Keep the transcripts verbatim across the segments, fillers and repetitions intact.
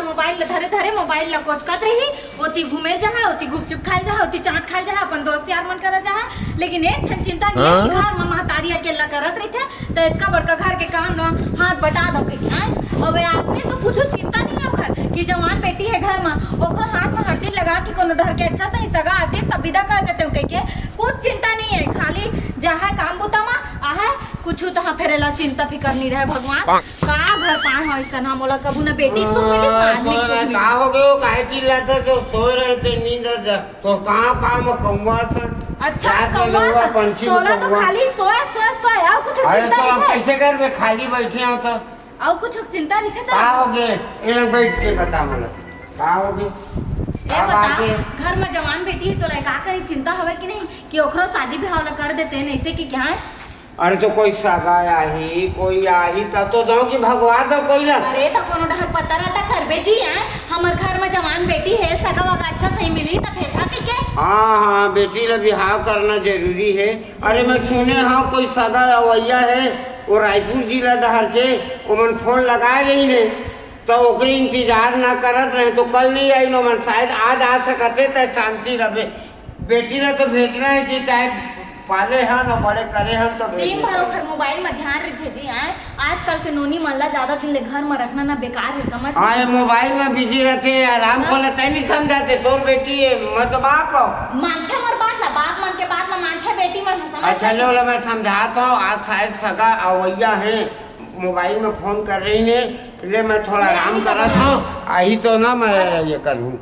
Mobile ल धरे धरे मोबाइल ल कोचकत रही, ओती घूमे जाहा, ओती गुपचुप खाए जाहा, ओती चाट खाए जाहा, अपन दोस्त यार मन करा जाहा। लेकिन एक ठन चिंता नहीं है कि घर म महतारी अकेला करत रहिथे, त इतना बड़का घर के काम ल हाथ बटा दो कहिके, आय? अउ ये आदमी तो कुछ चिंता नहीं है ओखर कि जवान बेटी है घर म, ओखर हाथ म हरदी लगा के कोनो डहर के अच्छा सही सगा आतिस त विदा कर देते कहिके, कुछ चिंता नहीं है। खाली जाहा काम बुता म, आहा कुछ तहा फेर एला चिंता फिकर नहीं रहे। भगवान का घर पाए हो अइसन, हम ओला कभू ना बेटी के सुख मिलिस ना आदमी के सुख मिलिस। का हो गयो? काहे चिल्लात हो? सोए रहे थे, नींद आ जा। तो कहाँ काम कौआ सन? अच्छा, रात में कौआ सन। पंछी तोला तो कौआ। खाली सोए, सोए, सोए, अउ कुछ अरे चिंता तो नहीं हम है। कैसे घर में खाली बैठे हो तो? अउ कुछ चिंता नहीं थे तो? का हो गए? ये लोग बैठ के बता मोला। का हो गए? ये का बता, बात है? घर में जवान बेटी है, तोला का कहीं चिंता हवे कि नहीं कि ओकरो शादी ब्याह ला कर देते हैं, ऐसे कि क्या है? अरे तो कोई सगा आही, कोई आही, तब तो दो कि भगवा दो कोई ना। अरे तो कोनो डहर पता रहता करबे जी, हैं? हमर घर में जवान बेटी है, सगा वगा अच्छा सही मिली, तब भेजा के के? हाँ, हाँ, बेटी ला बिहाव करना जरूरी है। अरे मैं सुने हाँ कोई सगा अवैया है, वो रायपुर जिला डहर के, ओमन फोन लगाए रही ने, तो ओकरे इंतजार ना करत रहे, तो कल नहीं आई, ओमन शायद आज आ सकते, त शांति रहे। बेटी ला तो भेजना है जी, चाहे पाले हन अउ बड़े करे हन तो दिन भेजना भर है। ओखर मोबाइल म ध्यान रहिथे जी, आय। आजकल के नोनी मन ला ज्यादा दिन ले घर म रखना ना बेकार है, समझ हाँ, ये मोबाइल में बिजी रहते, आराम हाँ। को लेते नहीं समझाते। तोर बेटी है, मैं तो बाप हूँ। मानथे मोर बात ला, बाप मन के बात ला मानथे बेटी मन ह, समझ अच्छा, लो, लो, मैं समझाता हूँ। आज शायद सगा अवैया है, मोबाइल में फोन कर रही ने, ले मैं थोड़ा आराम करत हूँ, आही तो ना मैं ये करूँ।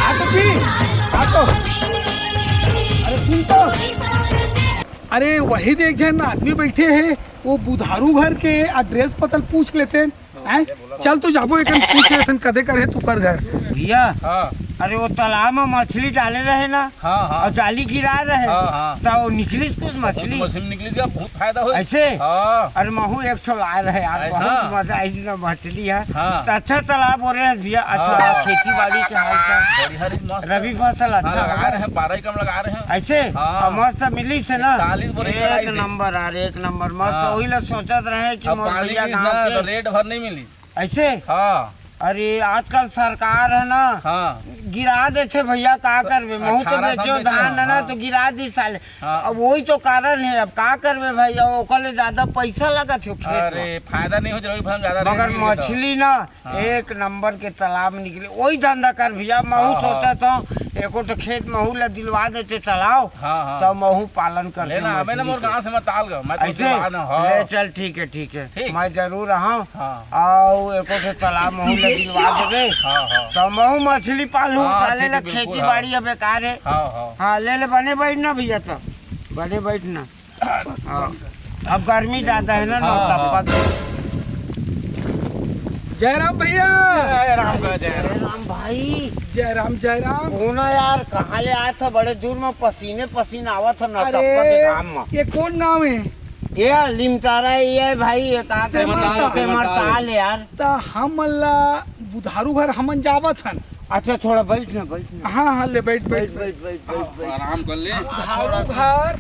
आ तो जी, आ तो। अरे सुन तो। अरे वही देख जन आदमी बैठे है, वो बुधारू घर के address पता ल पूछ लेते हैं। हैं? चल तो जाबो, एक पूछ लेथन कदे कर है तुकर घर। भैया, हाँ। अरे वो तालाब में मछली डाले रहे ना, हाँ, हाँ। और जाली गिरा रहे, हाँ, हाँ। तो वो निकलिस कुछ मछली। मछली निकलिस क्या? बहुत फायदा हो। ऐसे? हाँ। अरे महू एक ठो लाए रहे यार, ऐसा? बहुत मजा आई ना मछली है। हाँ। तो अच्छा तालाब हो रहे हैं भैया, अच्छा हाँ। खेती बाड़ी के हाल चाल। बढ़िया रे, मस्त। रबी फसल हाँ, अच्छा लगा होगा? रहे हैं, बारह एकड़ लगा रहे हैं। ऐसे? हाँ। और मस्त मिली से ना? चालीस बोरे एक चढ़ाई से। नंबर यार, एक नंबर मस्त। हाँ। वही ला सोचत रहे कि अब मोर पानी भैया गिस गाँव ना, के तो रेट भर नहीं मिली। ऐसे? हाँ। अरे, आजकल सरकार है ना, हाँ। गिरा देथे भैया, का करबे? महू तो अठारह सौ बेचो बेचे धान हो, है ना, हाँ। तो गिरा दी साले। हाँ। अब वही तो कारण है, अब का करबे भाई, अब ओकर ले ज्यादा पैसा लगत हो खेत में। अरे, फायदा नहीं हो, जरूरी भर ज्यादा रेट मगर मिल जाता। मछली ना, हाँ। एक नंबर के तालाब निकले, वही धंधा कर भैया। महू हाँ, हाँ। सोचत हूँ, एको ठो खेत महू ला दिलवा देते तालाब, हाँ, हाँ। तब महू पालन करते लेना, आबे ना मछली मोर के। गाँव से मत ताल गा, मैं तो ऐसे? दिलवा ना, हाँ। ले चल, ठीक है, ठीक है। ठीक। मैं जरूर आऊँ। हाँ। आओ, एको ठो तालाब महू ला दिलवा देबे। हाँ, हाँ। तो महू मछली पालू, हाँ, पाले ठीक ला है, बिल्कुल, खेती हाँ। बाड़ी अब बेकार है। हाँ, हाँ। हाँ, ले ले, बने बैठ ना भैया, तो बने बैठ ना। हाँ। अब गर्मी ज्यादा है ना, हाँ, नौतपा हाँ। के। जयराम भैया। जय राम का जय राम। जयराम भाई। जयराम, जयराम। कौन है यार, कहाँ ले आए थे? बड़े दूर में पसीने पसीने आवत है नौतपा के अरे, घाम में। ये कौन गांव है? ये लिमतारा, ये है भाई, ये का कहते हैं, सेमरताल। सेमरताल है यार। त हमन ला बुधारू घर हमन जावत हन। अच्छा, थोड़ा बैठ ना, बैठ ना। हाँ, हाँ, ले बैठ, बैठ, बैठ, बैठ। बैठ, बैठ, बैठ, बैठ। आराम कर ले। हाँ, बुधारू घर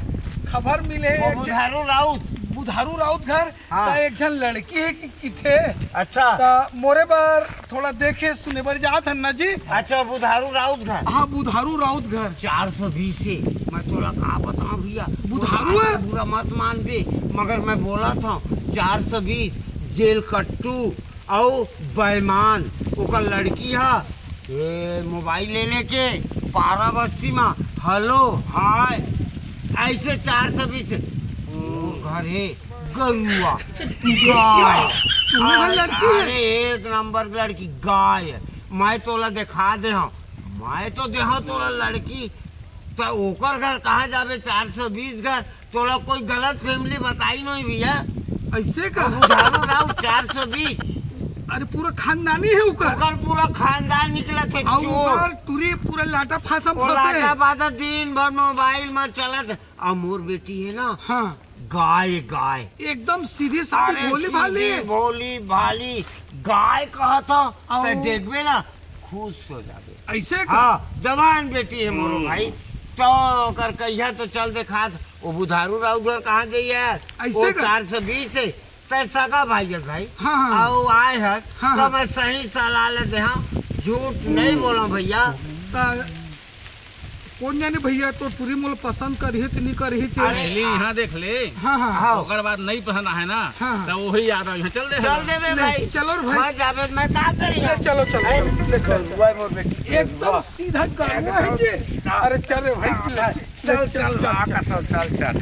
खबर मिले वो एक झन बुधारू राउत। बुधारू राउत घर, हाँ। त एक झन लड़की है कि किथे। अच्छा। त मोरे बर थोड़ा देखे सुने बर जात हन ना जी। अच्छा, बुधारू राउत घर। हाँ, बुधारू राउत घर। चार सौ बीस है, मैं तोला का बताऊं भैया। बुधारू है? बुरा मत मानबे, मगर मैं बोला था, चार सौ बीस, जेल कट्टू, अउ बेईमान, ओकर लड़की ह, ए, मोबाइल ले लेके पारा बस्ती म, "हेलो, हाय", ऐसे चार सौ बीस, "मोर घर हे गरुआ, गाय।" तुम्हें घर लड़की है? अरे, एक नंबर लड़की, गाय। मैं तोला देखा दे हूँ, मैं तो दे हूँ तोला लड़की, त ओकर घर कहाँ जाबे, चार सौ बीस घर, तोला कोई गलत फैमिली बताई नहीं भैया। ऐसे का? बुधारू राउत चार सौ बीस। अरे पूरा खानदानी है ओकर। ओकर पूरा खानदान निकलत है, अउ चोर। ओकर टुरी पूरा लाटा फांसा में वो फंसे लाटा है। बाधा दिन भर मोबाइल में चलत है। अउ मोर बेटी है ना, हाँ। गाय, गाय। एकदम सीधी सादी, अरे, भोली भाली। सीधी भोली भाली गाय कहत हो, अउ त देखबे ना, खुश हो जाबे। ऐसे का? हाँ, जवान बेटी है मोरो हम्म। भाई, तो ओकर कहिया तो चल देखात, वो बुधारू राउत घर कहाँ गई यार? ऐसे वो का? चार सौ बीस है, तै सगा भाई है भाई। हाँ, हाँ। अउ आए हस, हाँ, तो हाँ। मैं सही सलाह ले दे, हाँ, झूठ नहीं बोला भैया। त कोन जाने भैया, तो टूरी मोला पसंद करही त नहीं करही थे। अरे, ले, यहाँ देख ले। हाँ, हाँ। हाँ। ओकर बाद नहीं पसंद आए ना, हाँ, हाँ। तो वही याद आ, यहाँ चल दे। चल देबे ले, भाई। चलो रे भाई। मैं जाबे, मैं का करी ले, हम? चलो, चलो, हैं? चलो, ले, चल, चल। वाह, मोर बेटी। एकदम वाह। सीधा गाड़ुआ है एकदम जे। सीधा। अरे, चल रे भाई, हाँ, ले, भाई। चल, चल, चल, चल, चल। चल, चल, चल।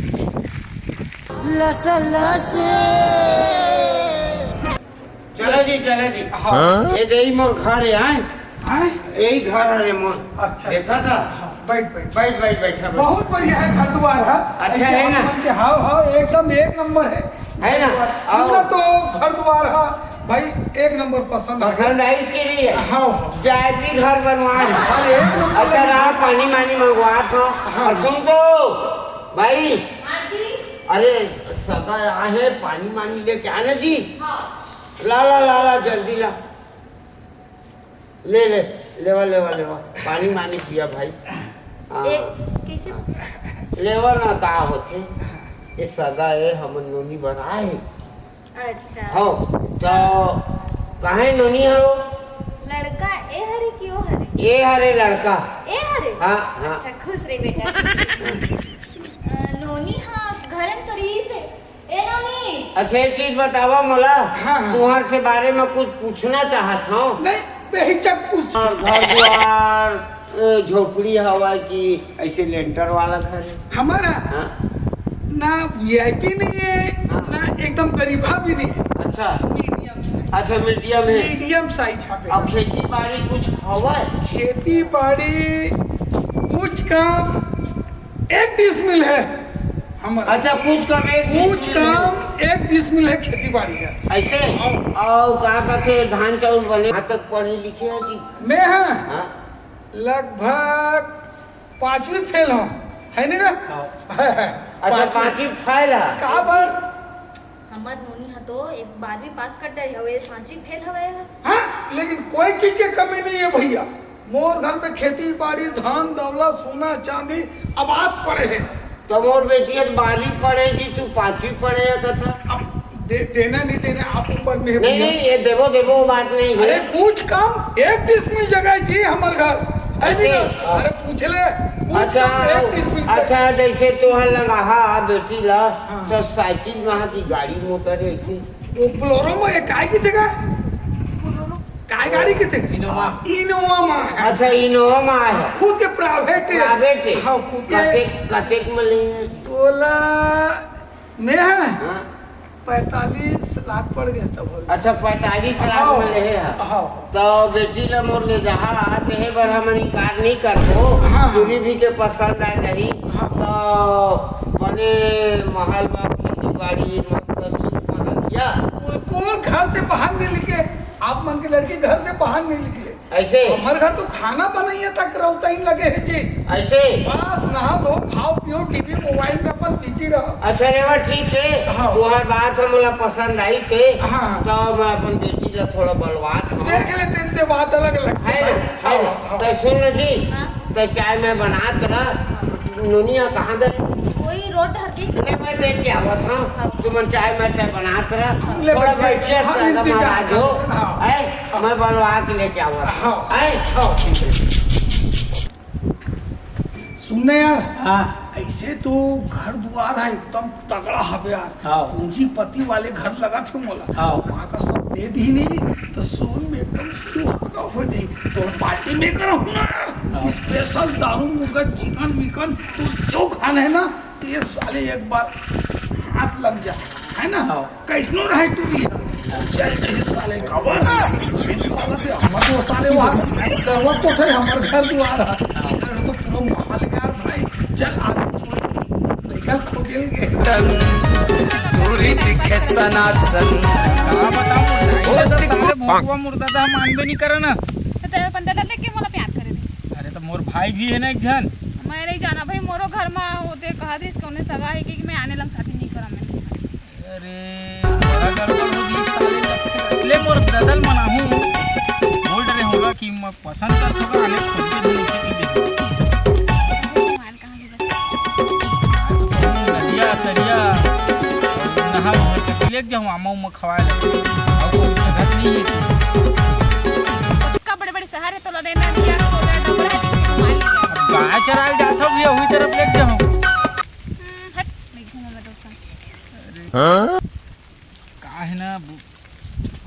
लस लस। चला जी, चला जी। हाँ। ये दे ही मोर घर है, आए? आए? यही घर है रे मोर। अच्छा, देखा अच्छा, था? अच्छा। बैठ, बैठ। बैठ, बैठ, बैठ, बैठ। बहुत बढ़िया है घर दुआर है। अच्छा ऐसे है ना? अपन के, हाँ, हाँ, एकदम एक नंबर है। है ना? पूरा आओ। तो घर दुआर है भाई, एक नंबर पसंद है। पसंद आई इसके लिए? हाँ, हाँ। VIP घर बनवा है। अरे, एक नंबर अच्छा, लगे। रहा, पानी मानी मंगवा था। हाँ। और सुन तो, भाई। हाँ जी। अरे, सगा आए हैं, पानी मानी लेके आना जी। हाँ। ला, ला, ला, ला, जल्दी ला। ले, ले, लेवा, लेवा, लेवा। पानी, मानी पिया भाई। हाँ। ए, कैसे? लेवा ना, का होथे? ये सगा ए, हमन नोनी बर आए। अच्छा। हाँ, तो काहे नोनी हरो? लड़का ए हरे कि ओ हरे? ए हरे लड़का। ए हरे? हाँ, हाँ। अच्छा, खुश रहे बेटा। अ, नोनी, हाँ, घर में तो रही से। ए नोनी। अच्छा, एक चीज बतावा मोला, हाँ, हाँ। तुहर से बारे में कुछ पूछना चाहत हूँ। नहीं, बेहिचक पूछ। घर दुआर, अ, झोपड़ी हवा कि ऐसे लेंटर वाला घर है? हमारा? हाँ। ना VIP नहीं है, हाँ। ना एकदम गरीबा भी नहीं है। अच्छा। Medium size. अच्छा, मीडियम है। मीडियम साइज है। अब खेती बाड़ी कुछ हवा है? खेती बाड़ी कुछ काम एक डिसमिल है हमारा। अच्छा, कुछ कम एक कुछ डिसमिल है। काम एक डिसमिल है, खेती बाड़ी है। ऐसे? हाँ। और का कहते धान चाउर बने? कहाँ तक पढ़े लिखे है जी? मैं, हाँ, हाँ। लगभग पांचवी फेल हूँ, है ना? हाँ। अच्छा, पांचवी। पांचवी फेल है। का बर? हमर नोनी ह तो एक बारहवीं पास कर डरे हवे, पांचवी फेल हवे ह। हाँ, लेकिन कोई चीज के कमी नहीं है भैया। मोर घर में खेती बाड़ी, धान दौलत, सोना चांदी आबाद पड़े है। तो मोर बेटी ह बारहवीं पढ़े जी, तू पांचवी पढ़े है कथा। अब दे, देना नहीं देना आप ऊपर में है नहीं, भैया। नहीं, ये देवो, देवो बात नहीं है। अरे कुछ काम एक डिसमिल जगह जी हमर घर, है नहीं अच्छा। ना? अरे पूछ ले, कुछ अच्छा, काम एक डिसमिल जगह। अच्छा, जैसे तोहर लगा हा बेटी ला, हाँ। तो साइकिल वहाँ की गाड़ी मोटर है ऐसी? वो बोलेरो में, ये काय की थे का? काय गाड़ी की थे? इनोवा। इनोवा में है। अच्छा, इनोवा में है। खुद के प्राइवेट है। प्राइवेट है। हाँ, खुद के। कतेक, कतेक में ले? बोला, मैं है। हाँ। पैंतालीस लाख पड़ गया था बोले। अच्छा, पैंतालीस लाख हाँ। में ले है। हाँ। तो बेटी ला मोर ले जहाँ आते हैं बर हमन इनकार नहीं करबो। हाँ, हाँ। दूरी भी के पसंद आ जाही। हाँ। तो बने महल में खेती बाड़ी मस्त सुख महल क्या? वो कौन घर से बाहर नहीं निकले? आप मन के लड़की घर से बाहर नहीं निकले। ऐसे? हमर घर तो खाना बनैया तक रौतइन लगे है जी। ऐसे? बस नहा धो, खाओ पियो, TV मोबाइल में अपन बिजी रहो। अच्छा रेवा, ठीक है। हाँ। तुहार बात ह मोला पसंद आई से। हाँ। तो मैं अपन बेटी ला थोड़ा बलवात हूँ। देख लेते, इनसे बात अलग अलग है ना? हाँ, है ना? हाँ। तो सुन ना जी, हाँ। तो चाय मैं बनात रहा, नोनिया कहाँ गए? वही रोड हर के ले, मैं देख के आवत हूँ। हाँ। तुमन चाय मैं तय बनात रहा। ले थोड़ा बैठिए। बैठिए, हाँ, संग इंतजार महाराज हो। करते हैं, हाँ। है? हाँ। मैं बनवा के लेके आवत हूँ। हाँ। है? हाँ, ठीक है। सुन ना यार, हाँ। ऐसे तो घर दुआर है एकदम तगड़ा हवे यार। हाँ। पूंजीपति वाले घर लगा थे मोला। हाँ। वहाँ का सब दे दी नहीं, तो सोन में एकदम सुहागा हो जाए। तो पार्टी मेकर हूँ ना यार। हाँ। स्पेशल दारू मुर्गा चिकन विकन तो जो खाना है ना, ये साले एक बार हाथ लग जा, है ना? हाँ। कैसनो रहे तू भी है। चल रहे साले खबर। ये तो वाला थे, हमर तो साले वहाँ गरवा कोठे, हमर घर दुआर है। इधर तो पूरा माल यार भाई। चल आगे छोड़। लइका खोगेल के। टूरी दिखे सनासन। का बताऊं, ओ, तो साले भोंकवा मुर्दा था, मानबे नहीं करे ना। तो तेरे अपन दादा देख के मोला प्यार करे दे। अरे तो मोर भाई भी है ना एक झन। मैं नहीं जाना भाई, मोरो घर में होते कहा दे इसके उन्हें सगा है कि मैं आने लंग शादी नहीं करा मैं। अरे, बड़ा गड़बड़ हो गई साले। ले मोर ददल मन आहू। बोल रहे होगा कि मैं पसंद कर चुका, आने खोज के ढूंढ के दे। नदिया, तरिया, नहा धोए के लेके जाऊँ, आमा उमा खवाए ला। अउ कोई जगह नहीं है। उसका बड़े बड़े शहर है, तो लदेना दिया, तो डबरा है, तो घुमा लीजिए। अब गाय चराए जाता हूँ भैया, वही तरफ लेके जाऊँ। हम्म, हट, नहीं घूमो मैं दोस्त। का हे ना, बु-,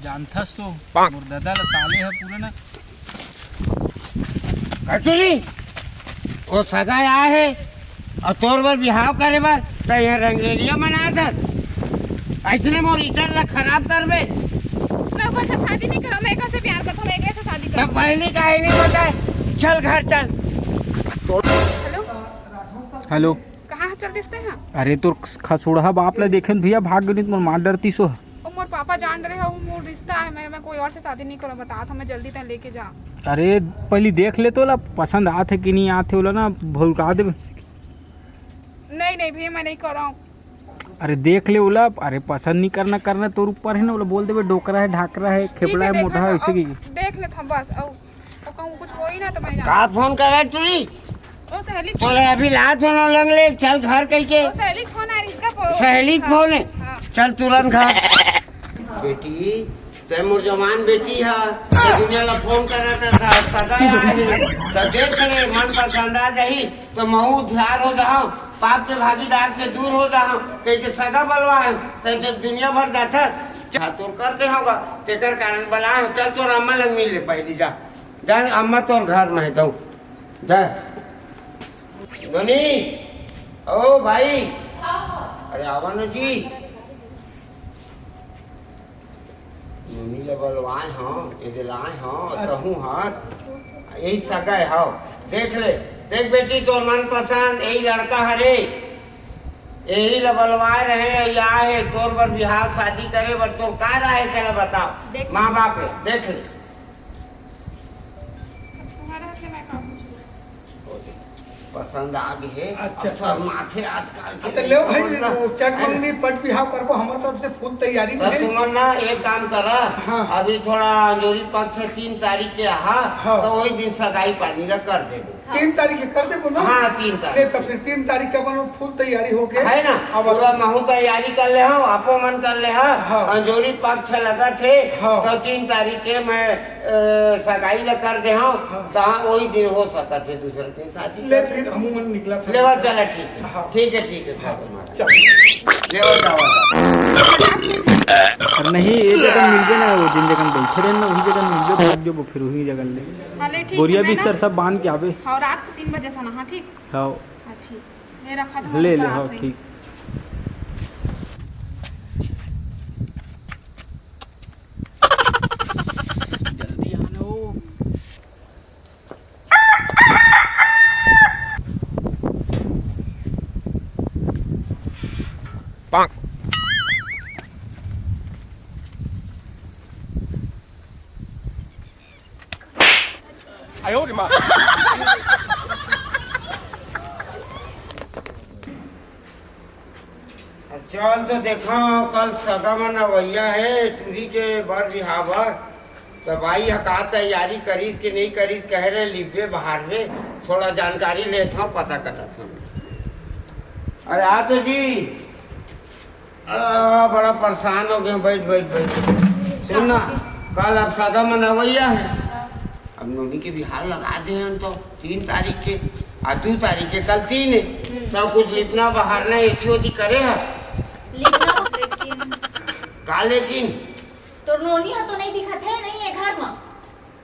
जानथस तो, पाक। मोर ददा ल साले ह पूरा ना। कटुरी, ओ सगा आय हे, अउ तोर बर बिहाव करे बर, त ये रंगरेलिया मनात हस। अइसने मोर इज्जत ल खराब करबे। मैं ओकर साथ शादी नहीं करूँ, मैं एकर से प्यार करता हूँ, मैं एकरे से शादी त करूँ। पहली काहे नहीं बताए? चल घर चल। हेलो। हेलो। कहाँ चल दिस तैं हा? अरे तोर खसुड़हा बाप ला देखेन भैया, भाग गेनिस, मोर मार डरतिस ओ। ओ मोर पापा जान रहे हो, मोर रिश्ता है, मैं, मैं कोई और से शादी नहीं करूँ, बता था मैं जल्दी तैं लेके जा। अरे पहली देख ले तो ओला पसंद आत हे कि नहीं आत हे, ओला ना भुलका देबे। नहीं, नहीं भैया, मैं नहीं कर रहा हूँ। अरे देख ले ओला, अरे पसंद नहीं करना, करना तोर ऊपर है ना, ओला बोल देबे डोकरा है, ढाकरा है, ठीक खेपड़ा है, है, देखा मोटा है, था, ऐसे अब की। देख ले था बस, अब, अब कहूँ कुछ होई ना तो मैं का जाऊँ। फोन करे टुरी? ओ सहेली। तोला अभी ला दोनों लंग ले, चल घर कह के। ओ सहेली फोन आ रही इसका फोन। सहेली हाँ, फोन है। हाँ। चल तुरंत घर। बेटी, तैं मोर जवान बेटी हा, त दुनिया ला फोन करत रहा, सगा आए हे, त देख ले, मन पसंद आ जाही, त महू उद्धार हो जाहूँ, पाप के भागीदार से दूर हो जाहूँ, कह के सगा बलवाए, त जब दुनिया भर जाथस, जा तोर कर दे होगा, तेकर कारण बलाए हो, चल तोर अम्मा लंग मिल ले पहली, जा, जा अम्मा तोर घर में है, दऊ, जा। नोनी, ओ भाई, अरे आवा ना जी। नोनी ल बलवाए हव, एदे लाए हव, अच्छा। तहूँ हस, यही सगा हव। देख ले, देख बेटी, तोर मनपसंद यही लड़का हरे, यही ल बलवाए रहे, या हे तोर बर बिहाव शादी करे बर, तोर का राय हे, तेला बताओ। देख। माँ बाप हे, देख ले। तुम्हारे हाथ में मैं काम पूछूंगा। पसंद आ गे हे। अच्छा। अब शर्माथे आजकल के तो लइका लेव भाई, मन ला। वो चट मंगनी पट बिहाव करबो, हमर तरफ से full तैयारी तो में हे। तुमन ना एक काम करा, हाँ। अभी थोड़ा अंजोरी पक्ष तीन तारीख के आहा, हाँ। तो वही दिन सगाई पानी ला कर देबो। तीन तारीख के कर देबो ना? हाँ, तीन तारीख ले तो के। फिर तीन तारीख के अपन full तैयारी हो गे। है ना? अब पूरा महू तैयारी कर ले हव, आपो मन कर ले हव। हाँ। अंजोरी पक्ष लगत हे, हाँ। तो तीन तारीख के मैं, अ, सगाई ला कर दे हव, हाँ। तहाँ वही दिन हो सकत हे दूसर दिन शादी ले कर। फिर हमू मन निकला था। लेवा चला, ठीक है। हाँ। ठीक है, ठीक है, साहब हमारा। चल। लेवा जावा। अरे नहीं, ये जगह मिल गए ना, वो जिन जगह बैठे रहे ना, वही जगह मिल गए, भाग जो फिर वही जगह ले। हाँ, ले, ठीक बोरिया है, मैं ना बिस्तर सब बांध के आवे। हाँ, रात को तीन बजे से ना, हाँ, ठीक? हाँ। हाँ, ठीक। मैं रखा था, ले, ले, हाँ, ठीक। जल्दी आना हो। पाक। आयो रे माँ। चल तो देखा, कल सगा मन अवैया हे टूरी के बर बिहाव बर। त बाई ह का तैयारी करिस के नहीं करिस, कहे रहे लिबे बहारबे, थोड़ा जानकारी लेत हव, पता करत हव। अरे आ तो जी। आ, बड़ा परेशान हो गए, बैठ, बैठ, बैठ। सुन ना, कल अब सगा मन अवैया हे, अब नोनी के बिहाव लगा दे हन तो तीन तारीख के, आ दू तारीख के, कल तीन हे, हम्म। सब कुछ लिपना बहारना एथी ओथी करे हे। लिपना लेकिन का लेकिन? तोर नोनी ह तो नहीं दिखत हे, नहीं हे घर म।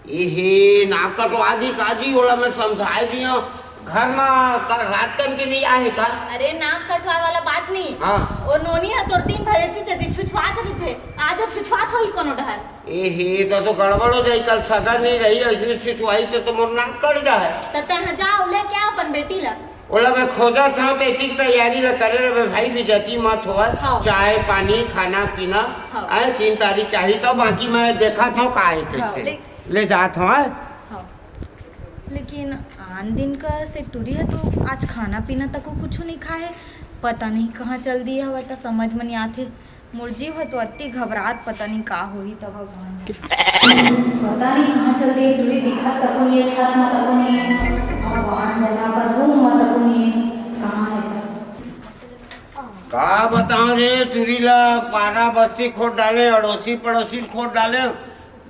एहे, नाक कटवा दी का जी, ओला मैं समझाए दियो। घर म का रात कन के नहीं आए का? अरे, नाक कटवा वाला बात नहीं। हाँ। ओ नोनी ह तोर दिन भर एती तेती छुछुआत रहिथे। आज छुछुआत होही कोनो डहर। एहे, तो, तो गड़बड़ हो जाई, कल सगा नहीं रही, इसने छुछुआई तो, तो मोर नाक कट जाए। त तैं ह जा, ले के आ अपन बेटी ला। ओला मैं खोजत हव, त एतिक तैयारी ला करे रहे भाई, बेइज्जती मत होवय। हाँ। चाय, पानी, खाना, पीना, हाँ। आए तीन तारीख के आही, तो बाकी मैं देखत हव का हे, हाँ, कैसे। ले। ले जात हव, आए। हाँ। लेकिन आन दिन कस ए टूरी ह तो आज खाना पीना तको कुछु नहीं खाए, पता नहीं कहाँ चल दिए हवय, त समझ म नहीं आथे। मोर जीव ह तो अति घबरात, पता नहीं का होही त भगवान। पता नहीं कहाँ चल दी टूरी, दिखत तको नहीं हे, छत म तको नहीं हे, भगवान जाने, अपन रूम म तको नहीं हे, कहाँ हे त। का बताओ रे, टूरी ला पारा बस्ती खोद डाले, अड़ोसी पड़ोसी खोद डाले,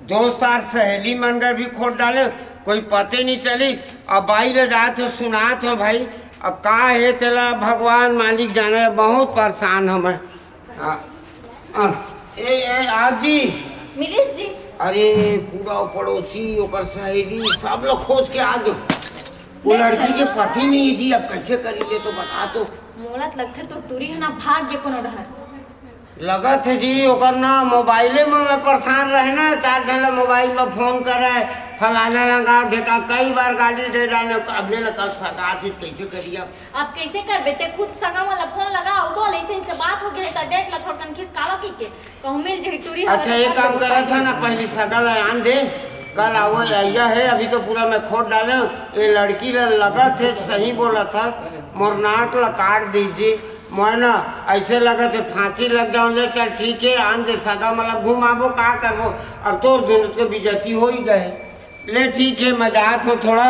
दोस्त यार सहेली मन कर भी खोद डाले, कोई पते नहीं चली। अब बाई ले जात हो, सुनात हो भाई, अब का हे तेला भगवान मालिक जाने, बहुत परेशान हूँ मैं। आ, आ, ए, ए, आप जी। मिलिस जी। अरे, पूरा पड़ोसी, ओकर सहेली, सब लोग खोज के आ गए। वो लड़की के पति नहीं है जी, अब कैसे करी ले तो बता तो। मोला त लगथे तोर टूरी ह ना भाग गे कोनो डहर। लगत हे जी, ओकर ना मोबाइले में मैं परेशान रहे ना, चार झन ला मोबाइल में फोन करे, फलाना लगा ढेका, कई बार गाली दे डाले, अब ले ना कल सगा थी, कैसे करी अब? अब कैसे करबे? ते खुद सगा मन ला फोन लगा, बोल, ऐसे ऐसे बात हो गया है, तो डेट ला थोड़कन खिसकावा की के, कहूँ मिल जाही टूरी हवा अच्छा, तो ये कर काम देबो करत है ना, पहली सगा ला आन दे, कल आवो, आइया है, अभी तो पूरा मैं खोद डाले हूँ। ये लड़की ला लगत है, सही बोला था, मोर नाक ला काट दीजिए, मैं ना ऐसे लगत है फांसी लग जाऊँ। ले चल ठीक है, आन दे सगा, मतलब घुमाबो, का करबो, अब तो दिन के बेइज्जती हो ही गए। ले ठीक है, मैं जात हूँ थोड़ा,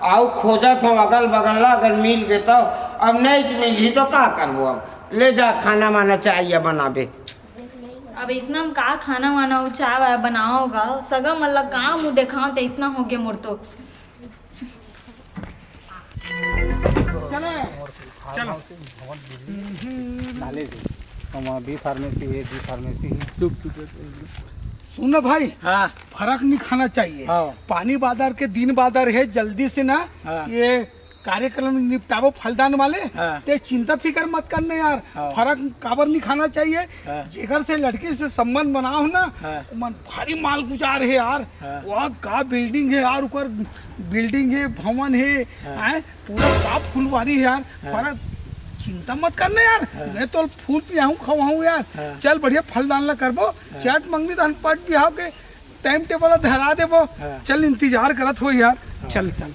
आऊ खोजत हूँ अगल बगल ला, अगर मिल गे तो, अब नहीं मिलही तो का करबो, अब ले जा खाना माना चाहिए बनाबे। अब इसना में का खाना वाना अउ चाय वाय बनाओ गा? सगा मन ला का मुंह देखाओ, त इसना हो गे मोर तो। चलो, चलो। डाले जी। हम बी फार्मेसी, ए बी फार्मेसी। चुप, चुप, चुप। सुन ना भाई, हाँ। फरक नहीं खाना चाहिए। हाँ। पानी बादर के दिन बादर है, जल्दी से ना हाँ। ये कार्यक्रम निपटाबो फलदान वाले। हाँ। ते चिंता फिकर मत करना यार। हाँ। फरक काबर नहीं खाना चाहिए? हाँ। जेकर से लड़की से संबंध बनाओ ना, हाँ। मन भारी माल गुजार है यार। हाँ। वहाँ का बिल्डिंग है यार, ऊपर बिल्डिंग है, भवन है, हाँ। हैं? पूरा का फुलवारी है यार। हाँ। फरक चिंता मत करना यार। हाँ। मैं तो फूल पियाऊँ, खवाऊँ याँ। हाँ। चल बढ़िया फलदान ला करबो। हाँ। चट मंगनी तो हम पट बिहाव के टाइम टेबल धरा देबो। हाँ। चल, इंतजार करत हो यार। हाँ। चल, चल।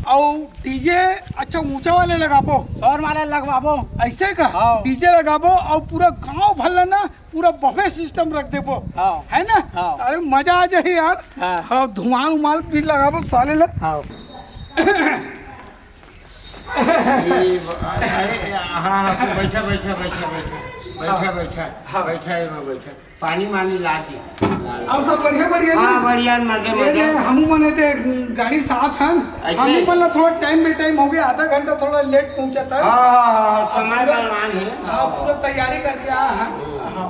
अउ डीजे अच्छा ऊंचा वाले लगाबो। शोर वाले लगवाबो। ऐसे का? हाँ। डीजे लगाबो अउ पूरा गांव भर ला ना, पूरा बफे सिस्टम रख देबो। हाँ। है ना? हाँ। अरे मजा आ जाए यार। हाँ। हाँ, धुआं उमाल भी लगाबो साले ला। हाँ। ये ब-, अरे, हाँ, हाँ, तू बैठा, बैठा, बैठा, बैठा, बैठा, हाँ। बैठा, हाँ। बैठा, ये में बैठा। पानी मानी ला दी। अउ सब बढ़िया, बढ़िया ना? हाँ, बढ़िया, मजे, ये मजे। रे, हमू मन एते गाड़ी साथ हन। ऐसे? हमू मन ला थोड़ा टाइम बे टाइम हो गया, आधा घंटा थोड़ा लेट पहुंचा था। हाँ, हाँ, हाँ, हाँ, समय पूरा, बलवान है। हाँ, पूरा तैयारी करके आया है। हम्म। हाँ।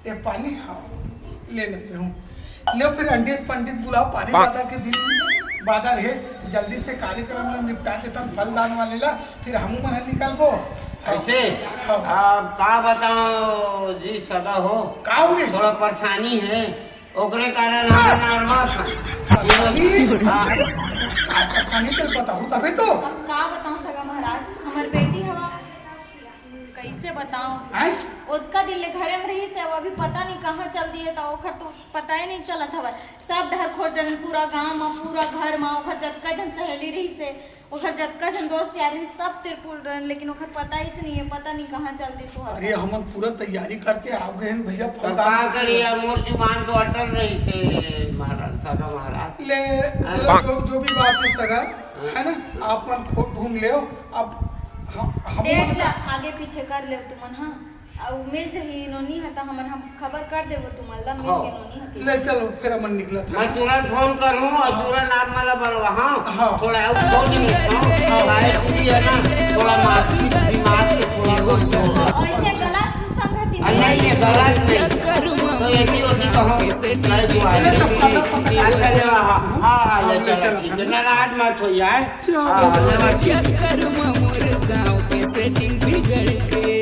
ये पानी, हाँ, ले लेते हूँ। ले फिर अंडित पंडित बुलाओ, पानी हाँ। बादर के दिन बादर है, जल्दी से कार्यक्रम में निपटा के तब फलदान वाले ला, फिर हमू मन निकलबो। ऐसे? हाँ। अब का बताओ जी, सगा हो, का हो गए? थोड़ा परेशानी है, ओकरे कारण हम नर्वस हैं। परेशानी? हाँ। का परेशानी तो बताओ तबे तो। अब का बताओ सगा महाराज, हमर बेटी हवा कैसे बताओ? हैं? ओतका दिन ले घरे में रहिस हे, वो अभी पता नहीं कहाँ चल दिए, तो ओखर तो पता ही नहीं चलत हवय। सब डहर खोज डरेन, पूरा गांव म, पूरा घर म, ओखर जतका झन सहेली रहिस हे, ओखर जतका झन दोस्त यार रहिस, सब तिरपुल डरेन, लेकिन ओखर पता ही नहीं है, पता नहीं कहाँ चल दिस वो। अरे, हमन पूरा तैयारी करके आ गए हैं भैया, अब फलदान का करिए, मोर जुबान तो अटल रहिस हे महाराज, सगा महाराज। ले, हाँ। चलो, जो, जो भी बात है सगा, है ना, आप मन खूब घूम लेव। अब हम, हम डेट ला आगे पीछे कर लेव तुमन, हाँ। अउ मिल जही नोनी ह, त हमन हम खबर कर देबो तुमन ला, मिल हाँ। के नोनी ह। ले चलो, फिर हमन निकलत हन। मैं तुरंत फोन करूँ अउ तुरंत आप मन ला बलवा, हाँ। हाँ। थोड़ा अउ दो मिनट, हाँ। हाँ। भाई, जी है ना, थोड़ा मानसिक दिमाग से थोड़ा कमजोर है। ऐसे गलत संगति में अरे नहीं, ये गलत नहीं। तो ये भी होती तो हम नहीं दुआ ले तो फादर संगति अच्छा, ले, हाँ, हाँ, हाँ, ले हाँ, ले चलो, चलो, ठीक है। हाँ। नाराज मत हो जाए। चलो। हाँ, ले, चक्कर में मोर गाँव के सेटिंग बिगड़ के।